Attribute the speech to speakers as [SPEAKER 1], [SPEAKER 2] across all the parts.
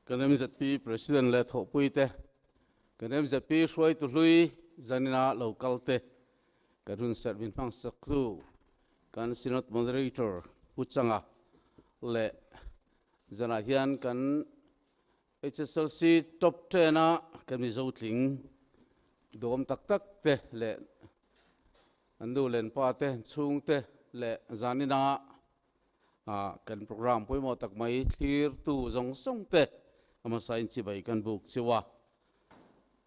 [SPEAKER 1] Kan MZP President leh thawhpuite, kan MZP hruaitu hlui zanina lo kalte, kan hun serh min hmang saktu kan Synod Moderator Pu Changa leh zanah hian kan HSLC Top Ten-a kan Mizo tling duhawm tak tak te leh an nu leh an pa te, chhungte leh zanina kan program pawimawh tak mai thlirtu zawng zawng te a hmasa in chibai kan buk chiu a.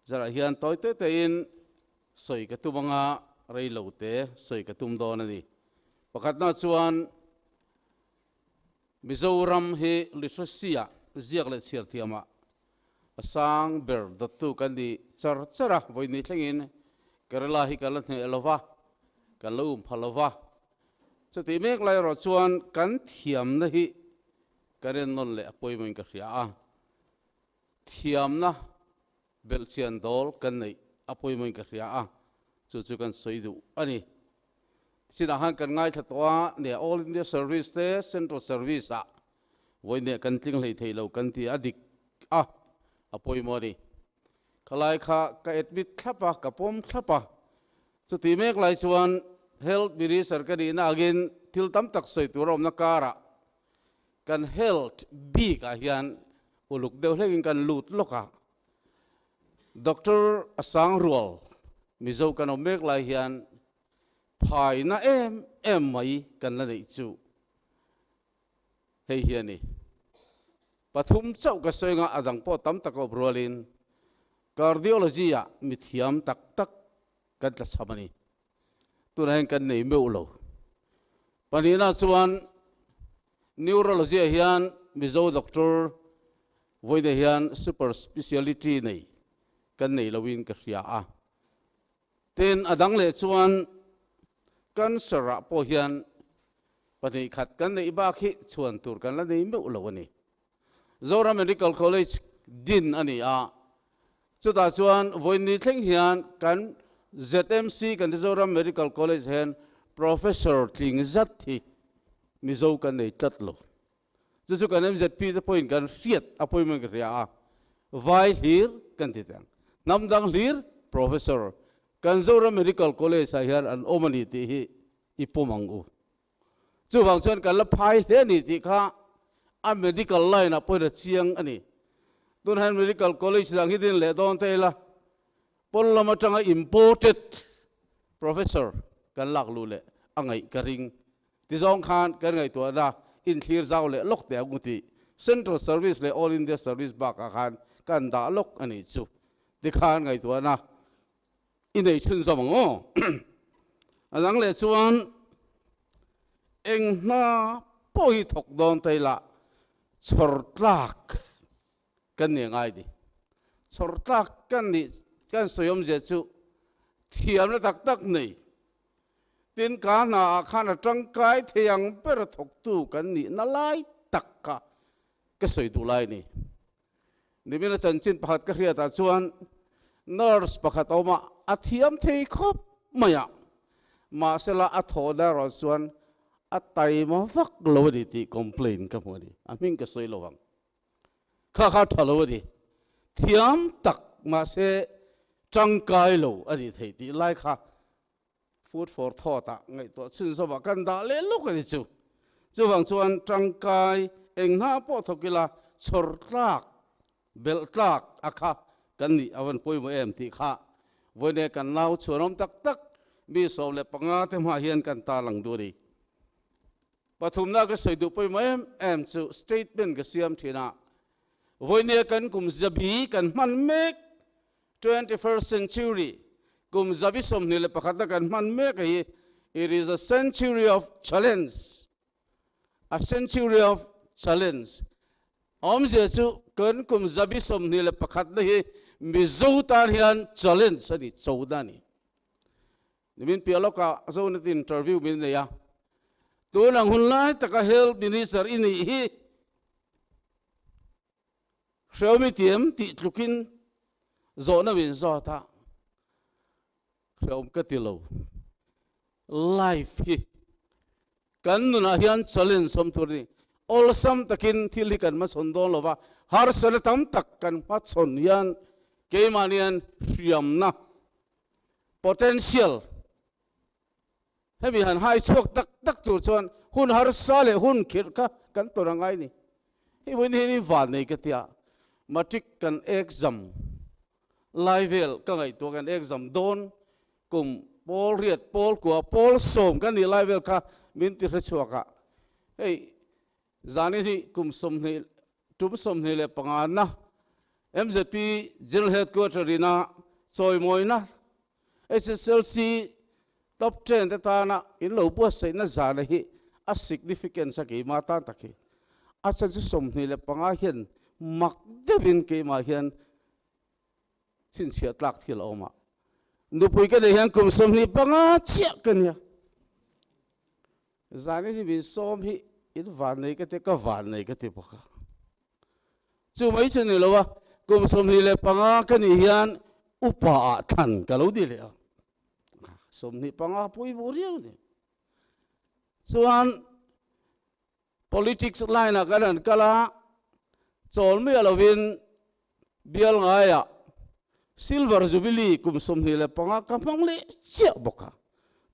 [SPEAKER 1] Zarah hian tawi te tein sawi ka tum anga rei lo te sawi ka tum dawn a ni. Pakhatna chuan Mizoram hi literacy-ah ziak leh chhiar thiamah a sang ber dawttu kan ni char char a, vawiin thlengin Kerala hi kan la hneh lo va, kan la um pha lo va. Chutih mek lai erawh chuan kan thiamna hi kan ennawn leh a pawimawhin ka hria a, thiamna belhchian dawl kan neih a pawimawhin ka hria a, chu chu kan sawi duh a ni. Chinah khan kan ngaithla tawh a, nia All India Service te Central Service ah vawiin kan tling hlei thei lo kan ti a dik a, a pawimawh a ni. Khalai kha ka admit thlap a, ka pawm thlap a, chutih mek lai chuan Health Minister ka nihna angin thil tam tak sawi tur a awmna karah Kan health bik ah hian uluk deuh hlek in kan lut lawk a, Doctor a sang rual Mizo kan awm mek lai hian phai na em em mai kan la neih chu hei hi a ni. Pathum chauh ka sawi anga a dang pawh tam tak a awp rualin cardiology ah mithiam tak tak kan tla chham a ni. Tunah hian kan nei meuh lo. Pahnihna chuan Neurology ah hian Mizo doctor vawiinah hian super speciality nei kan nei loin ka hria a. Tin, a dang leh chuan cancer ah pawh hian pahnih khat kan neih bak hi chhuan tur kan la nei meuh lo a ni. Zoram Medical College din a ni a, chutah chuan vawiin thleng hian kan ZMC kan Zoram Medical College hian Professor tling zat hi Mizo kan nei tlat lo. Chu chu kan MZP te pawhin kan hriat a pawimawhin ka hria a, vai hlir kan ti teh ang. Hnam dang hlir Professor kan Zoram Medical College ah hian an awm a ni tih hi i pawm ang u. Chuvang chuan kan la phai hle a ni tih kha a medical line ah pawhin a chiang a ni. Tun hian medical college dang hi din leh dawn ta ila, pawn lam atanga imported professor kan lak luh leh a ngaih ka ring. Tizawng khan kan ngaihtuahna inthlir zau leh lawk teh ang u tih Central Service leh All India Service bakah khan kan dah lawk a nih chu. Tikhan ngaihtuahna i nei chhunzawm ang aw. A dang leh chuan eng hna pawh hi thawk dawn ta ila chhawr tlak kan ni angai ni. Chhawr tlak kan nih kan sawi awmzia chu thiamna tak tak nei. Tin ka hna ah khan a tangkai thei ang ber a thawktu kan nihna lai tak kha ka sawi duh lai a ni. Nimina chanchin pakhat ka hriatah chuan nurse pakhat a awm a, a thiam thei khawp mai a, mahsela a thawhna erawh chuan a taima vak lo a ni tih complain ka hmu a ni, a hming ka sawi lo ang. Kha kha tha lo a ni, thiam tak mahse tangkai lo a ni thei tih lai kha Food for thought ah ngaihtuah chhunzawmah kan dah leh lawk a ni chu. Chuvang chuan tangkai eng hna pawh thawk ila chhawr tlak, belh tlak a kha kan nih a van pawimawh em tih kha vawiin kan nau chhuanawm tak tak mi 15 te hmaah hian kan tarlang duh a ni. Pathumna ka sawi duh pawimawh em em chu statement ka siam thin a, vawiin kan kum zabi kan hman mek 21st century, kum 21 na kan hman mek hi, it is a century of challenge, a century of challenge. Awmzia chu kan kum 21 na hi Mizo tan hian challenge a ni, chona a ni. Nimin piah lawkah Zonet interview min nei a, tunang hun lai taka Health Minister i nih hi Hreawmi tiam tih tlukin zawhna min zawt a, hreawm ka ti lo. Life hi kan nunah hian challenge awm tur a ni. Awlsam takin thil hi kan hmachhawn dawn lo va, harsatna tam tak kan hmachhawn hian keimahni hian hriamna, potential, hemi han hai chhuak tak tak tur chuan hun harsa leh hun khirh kha kan tawn a ngai ni. Hei vawiin hian i van nei ka tia, matric kan exam lai vel ka ngaihtuah kan exam dawn kum pawl riat pawl kua pawl sawm kan nih lai vel kha min ti hre chhuak a, hei zanin hi kum 20 tum 25 na MZP General Headquarter ina chawimawina SSLC Top 10 te tana in lo buatsaihna zana hi a significance a keimah tan tak hi a chan chu 25 hian mak deuhin keimah hian chhinchhiah tlak thil a awm a. Nupui ka neih hian kum 25 chiah ka nia. Zanin hi min sawm hi in van nei ka ti a, ka van nei ka ti bawk a. Chu mai chu ni lo a, kum 25 ka nih hian upa ah thlan ka lo ni leh a. 25 pawimawh riau a ni. Chuan Politics line ah kan han kal a, chawl miah lovin bial ngaiah Silver Jubilee kum 25 ka hmang leh chiah bawk a,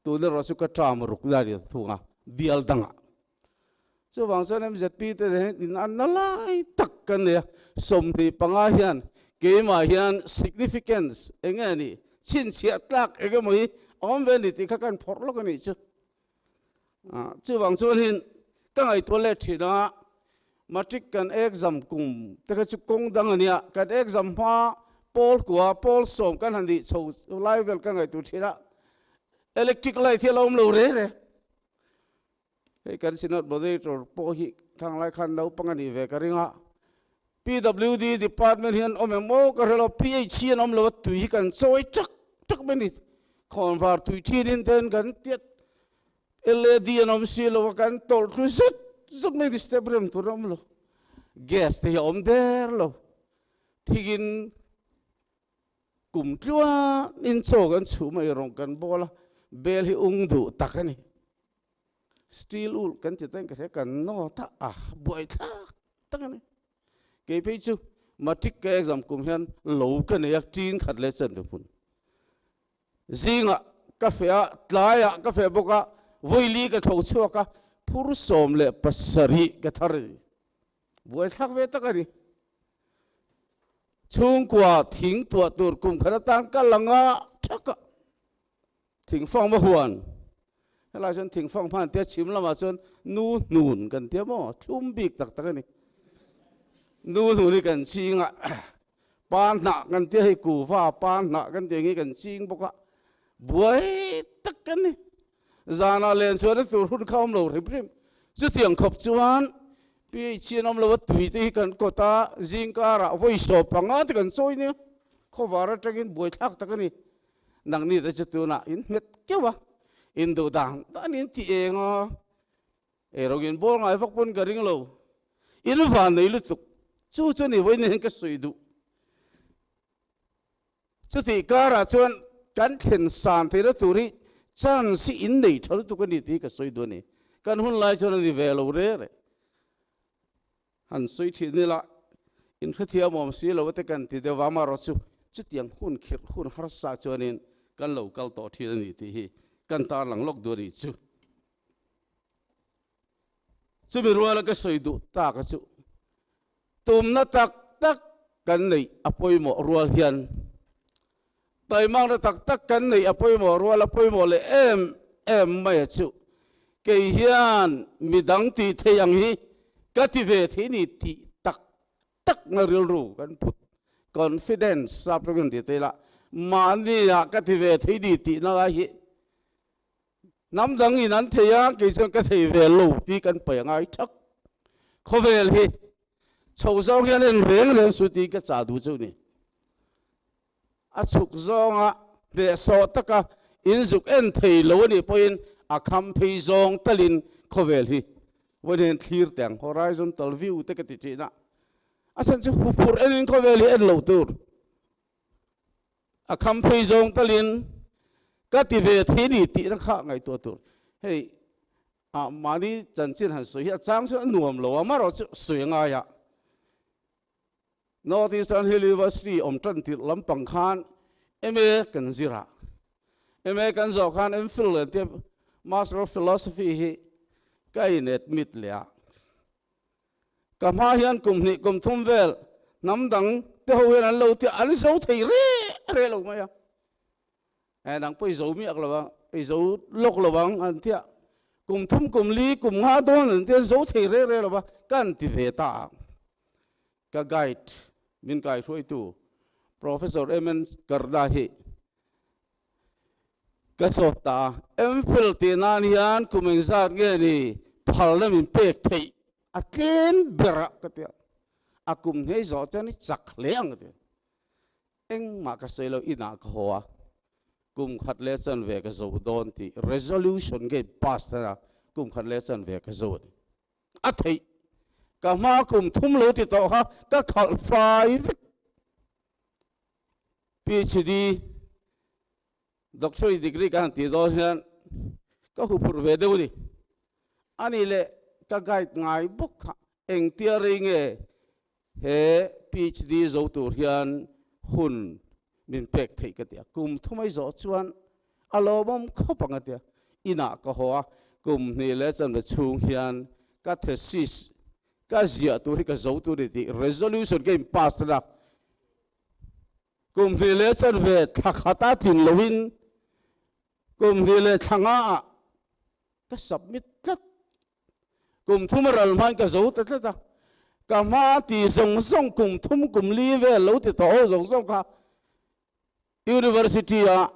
[SPEAKER 1] tun erawh chu ka term ruk lai ni thung a, bial dangah. Chuvang chuan MZP te nen in an na lai tak kan nei a, 25 hian keimah hian significance eng nge ni, chhinchhiah tlak eng emaw hi a awm ve a ni tih kha kan phawrh lawk a nih chu. Chuvang chuanin ka ngaihtuah leh thin a, matric kan exam kum te kha chu kawng dang a nia, kan exam hma pawl kua pawl sawm kan han nih chho lai vel ka ngaihtuah thin a, electric light hi a lo awm lo re re. Hei kan synod moderator pawh hi thlang lai khan naupang a nih ve ka ring a, PWD department hian awm em aw ka hre lo, PHC an awm lo a, tui hi kan chawi tak tak mai a ni. Khawnvar tui thin ten kan tiat LAD an awm si lo a, kan tawlh thlu zut zut mai a ni, step rem tur a awm lo. Gas te hi a awm der lo, thingin kum tluanin chaw kan chhuh mai rawng kan bawl a, bel hi ung duh tak a ni. Steel wool kan ti ta in ka hria, kan nawt a, a buaithlak tak a ni. Kei phei chu matric ka exam kum hian lo ka nei a, tin khat leh chen ve hmun. Zingah ka feh a, tlaiah ka feh bawk a, vawili ka tho chhuak a, phur 17 ka thar a ni. Buaithlak ve tak a ni. Chhungkua thing tuah tur kum khat atan ka la nga thak a. Thingfang va huan, helai chuan thingfang hman tia chhim lamah chuan nu hnun kan tia maw, thlum bik tak tak a ni. Nu hnun hi kan ching a, pa hnah kan tia hei kuva pa hnah kan tih ang hi kan ching bawk a, buai tak kan ni. Zanah len chhuahna tur hun kha awm lo hrim hrim. Chutiang khawp chuan PHC an awm lo a, tui te hi kan kawt a, zingkarah vawi 15 te kan chawi nia, khawvar atangin buaithlak tak a ni. Nangni te chu tunah in nghet keuh a, in duh dan dan in ti eng a, erawh in bawl ngai vak pawn ka ring lo, in van nei lutuk, chu chu ni vawiin hian ka sawi duh. Chutih karah chuan kan thlen san theihna tur hi chance hi in nei tha lutuk a ni tih hi ka sawi duh a ni. Kan hun lai chuan a ni ve lo re re. Han sawi thin ila, in hrethiam awm si lo te kan ti deuh va, amaherawh chu chutiang hun khirh hun harsa chuanin kan lo kal tawh thin a ni tih hi kan tarlang lawk duh a nih chu. Chumi ruala ka sawi duh tak a chu tumna tak tak kan neih a pawimawh rual hian taimakna tak tak kan neih a pawimawh rual a pawimawh leh em em mai a chu kei hian midang tih theih ang hi ka ti ve thei ni tih tak tak na rilru kan put confidence sap rawng in ti thei la mahni ah ka ti ve thei ni tih na lai hi Hnam dang in an thei a, kei chuan ka thei ve lo tih kan paih a ngai thak. Khawvel hi chho zawng hian en reng reng su tiin ka chah duh chu ni. A chhuk zawnga hnehsawh taka in zuk en thei lo a nih pawhin a kham phei zawng talin khawvel hi vawiin hian thlir teh ang, horizontal view te ka ti thin a. A chhan chu huphurh enin khawvel hi en loh tur. A kham phei zawng talin ka ti ve thei ni tihna kha ngaihtuah tur. Hei. Ah mahni chanchin han sawi hi a chang chuan a nuam lo a, amaherawhchu sawi a ngai a. North Eastern Hill University awm tan tirh lampang khan MA kan zir a, MA kan zawh khan MPhil leh tia Master of Philosophy hi ka in admit leh a. Ka hma hian kum hnih kum thum vel hnam dang te ho hian an lo tia an zo thei re re lo mai a. Eh nang pawh i zo miak lo ang, i zo lawk lo ang an tia. Kum thum kum li kum nga dawn an tia an zo thei re re lo va, ka an ti ve ta ang. Ka guide min kaihruaitu Professor MN Karda hi ka zawt ta a, MPhil tih nan hian kum engzat nge ni phalna min pek theih a tlem ber a ka tia, a kum hnei zawh chuan i chak hle ang ka ti. Engmah ka sawi lo inah ka haw a, kum khat leh chanve ka zo dawn tih resolution nge pass ta a, kum khat leh chanve ka zo a ni. A theih ka hma kum thum lo ti tawh kha ka khalh fai vek. PhD doctorate degree ka han tih dawn hian ka huphurh ve deuh a ni. Ani leh ka guide ngai bawk kha engtia rei nge he PhD zo tur hian hun min pek theih ka ti a, kum thumai zawh chuan a lawmawm khawp ang a ti a, inah ka haw a, kum hnih leh chanve chhung hian ka thesis ka ziah tur hi ka zo tur a ni tih resolution ka in pass ta a, kum hnih leh chanve thla khata tlin loin kum hnih leh thla nga ah ka submit tlat. Kum thum a ral hmain ka zo ta tlat a, ka hma ti zawng zawng kum thum kum li vel lo ti tawh ho zawng zawng kha University a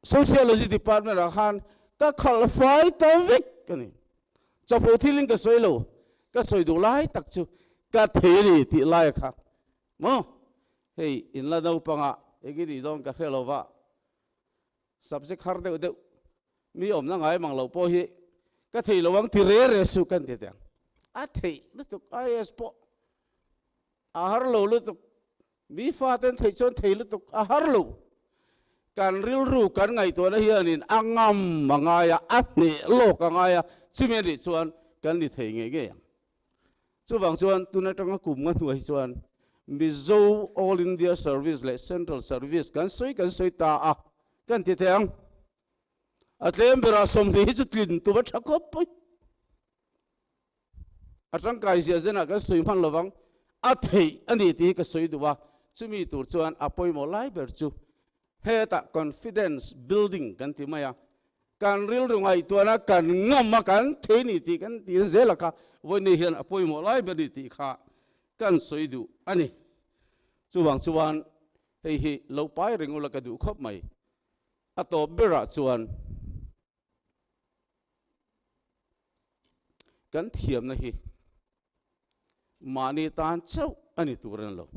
[SPEAKER 1] Sociology Department ah khan ka khalh fai ta vek a ni. Chapo thilin ka sawi lo, ka sawi duh lai tak chu ka thei a ni tih lai kha maw hei inla naupangah eng i nih dawn ka hre lo va. Subject har deuh deuh mi awmna ngai mang lo pawh hi ka thei lo ang ti re re su kan ti teh ang. A theih lutuk IAS pawh a har lo lutuk mi fa ten theih chuan thei lutuk a har lo. Kan rilru kan ngaihtuahna hianin a ngam a ngai a, a hneh lawk a ngai a, chumi a nih chuan kan ni thei ngei ngei ang. Chuvang chuan tun atanga kum nga hnuai hi chuan Mizo All India Service leh Central Service kan sawi kan sawi ta a, kan ti thei ang. A tlem berah 20 hi chu tlin tum a tha khawp mai. A tangkai zia zenah kan sawi hman lovang, a theih a ni tih hi ka sawi duh a, chumi tur chuan a pawimawh lai ber chu hetah confidence building kan ti mai a, Kan rilru ngaihtuahna kan ngam a, kan thei ni tih kan ti zel a kha vawiin hian a pawimawh lai ber ni tih kha kan sawi duh a ni. Chuvang chuan hei hi lo pai reng ula ka duh khawp mai. A tawp berah chuan kan thiamna hi mahni tan chauh a ni tur a ni lo.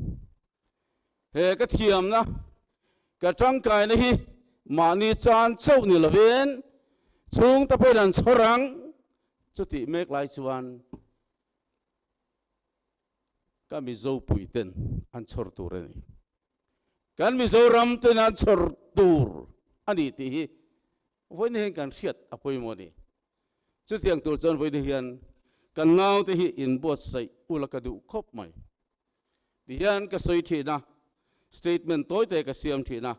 [SPEAKER 1] He ka thiamna, ka tangkaina hi mahni chan chauh ni lovin chhungte pawhin an chhawr ang. Chutih mek lai chuan ka Mizo puiten an chhawr tur a ni. Kan Mizoram ten an chhawr tur a ni tih hi vawiin hian kan hriat a pawimawh a ni. Chutiang tur chuan vawiin hian kan naute hi inbuatsaih ula ka duh khawp mai. Tihian ka sawi thin a, statement tawi te ka siam thin a,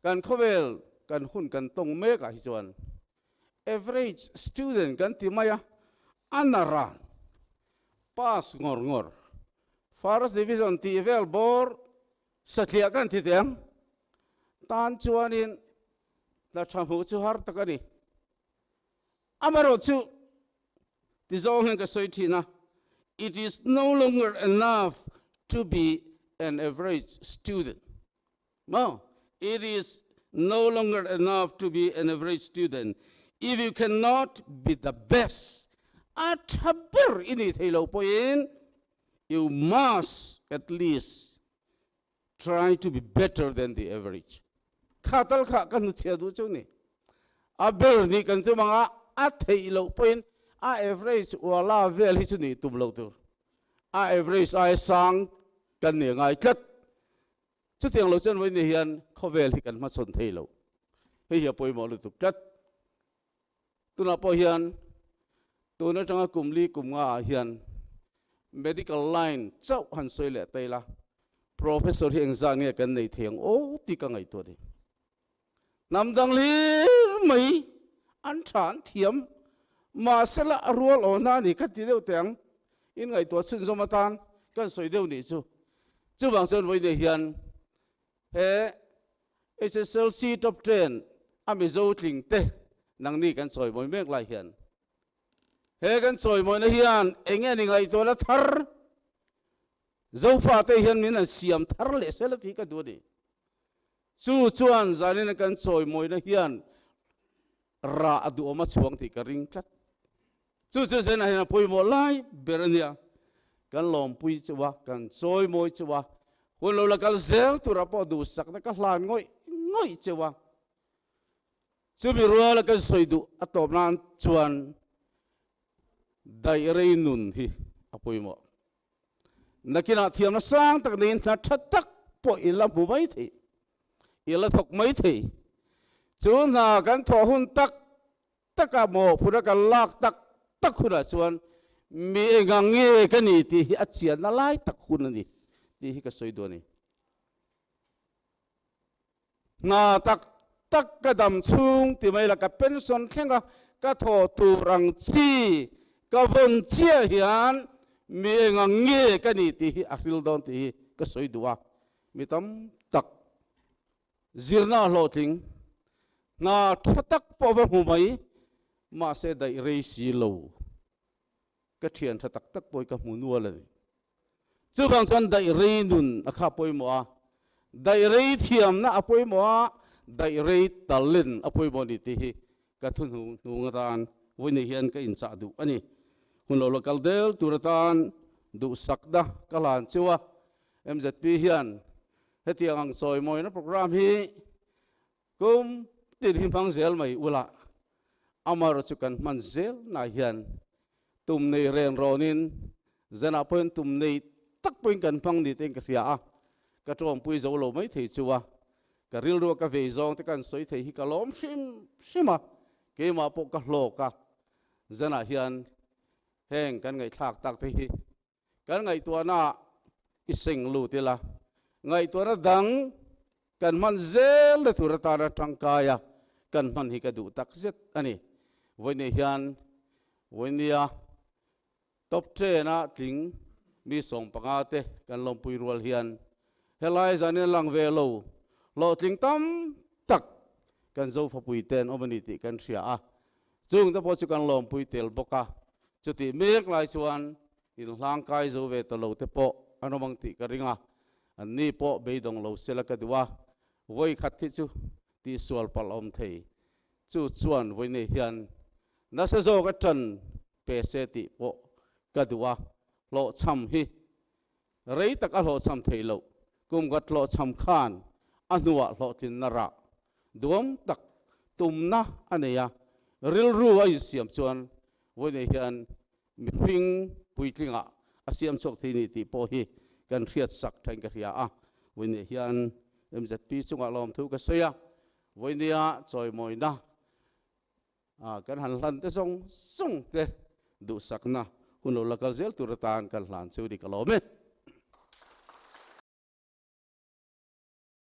[SPEAKER 1] kan khawvel kan hun kan tawng mek ah hi chuan average student kan ti mai a, a nara pass ngawr ngawr, first division tih vel bawr satliah kan ti teh ang, tan chuanin hna tha hmuh chu har tak a ni. Amaherawhchu ti zawng hian ka sawi thin a, it is no longer enough to be an average student. Maw? It is no longer enough to be an average student if you cannot be the best. A tha ber i nih thei lo pawhin you must at least try to be better than the average. Kha tal kha ka hnuchhia duh chu ni. A ber nih kan tum anga a theih loh pawhin a average uala vel hi chu nih tum loh tur. A average ai sang kan nih ngai tlat. Chutiang lo chuan vawiin hian khawvel hi kan hmachhawn thei lo. Hei hi a pawimawh lutuk tlat. Tunah pawh hian. Tun atanga kum li kum nga ah hian medical line chauh han sawi leh ta ila, professor hi engzah nge kan nei thei ang aw tih ka ngaihtuah a ni. Hnam dang hlir mai an tha an thiam, mahsela a rual awhna a ni ka ti deuh teh ang, in ngaihtuah chhunzawm atan kan sawi deuh nih chu. Chuvang chuan vawiin hian he HSLC top 10 a Mizo tling te nangni kan chawimawi mek lai hian he kan chawimawina hian eng nge ni ngaihtuahna thar Zofate hian min an siam thar leh sel a tih ka duh a ni. Chu chuan zanin kan chawimawina hian rah a duhawm a chhuang tih ka ring tlat. Chu chu zenah hian a pawimawh lai ber a nia. Kan lawmpui chu a, kan chawimawi chu a, hun lo la kal zel turah pawh duhsakna ka hlan ngawih ngawih cheu a. Chumi ruala kan sawi duh a tawp nan chuan daih rei nun hi a pawimawh. Nakinah thiamna sang tak neiin hna tha tak pawh i la hmu mai thei, i la thawk mai thei. Chu hna kan thawh hun tak takah mawhphurhna kan lak tak tak hunah chuan mi engang nge ka ni tih hi a chianna lai tak hun a ni tih hi ka sawi duh a ni. Hna tak tak ka dam chhung ti mai la ka pension thleng a, ka thawh tur ang chi ka vawn chiah hian mi engang nge ka ni tih hi a hril dawn tih hi ka sawi duh a, mi tam tak zirna a hlawhtling, hna tha tak pawh va hmu mai mahse daih rei si lo ka thian tha tak tak pawh hi ka hmu nual a ni. Chuvang chuan daih rei nun a kha pawimawh a, daih rei thiamna a pawimawh a, daih rei talent a pawimawh a ni tih hi ka thu hnu hnung atan vawiin hian ka inchah duh a ni. Hun lo la kal del tur atan duhsakna ka hlan cheu a, MZP hian hetiang ang chawimawina programme hi kum tin hi hmang zel mai ula, amaherawhchu chu kan hman zel na hian tum nei ren rawnin zanah pawhin tum nei tak pawhin kan hmang ni tein ka hria a, ka tawngpui zo lo mai thei chu a, ka rilru a ka vei zawng te kan sawi thei hi ka lawm hrim hrim a, keimah pawh ka hlawk a, zanah hian heng kan ngaihthlak tak te hi Kan ngaihtuahna i seng lut ila, ngaihtuahna dang kan hman zel na tur atana tangkaia kan hman hi ka duh tak zet a ni. Vawiin hian vawinia top ten-a tling mi 15 te kan lawmpui rual hian helai zanin a lang ve lo hlawhtling tam tak kan Zofapui ten awm a ni tih kan hria a, Chung te pawh chu kan lawmpui tel bawk a, chutih mek lai chuan inhlang kai zo ve ta lo te pawh an awm ang tih ka ring a, an ni pawh beidawng lo sela ka duh a, vawi khat hi chu tihsual palh a awm thei. Chu chuan vawi nei hian nasa zawk a tan pe se tih pawh ka duh a, hlawhchham hi rei tak a hlawhchham theih loh, kum khat hlawhchham khan a hnuah hlawhtlinna rah duam tak tumna a nei a, rilru a insiam chuan vawiin hian mihring puitlingah a siam chhuak thei ni tih pawh hi kan hriat sak thain ka hria a, vawiin hian MZP chungah lawmthu ka sawi a, vawiinia chawimawina kan han hlan te zawng zawng te duhsakna hun lo la kal zel tur atan kan hlan chu ni ka lawm e.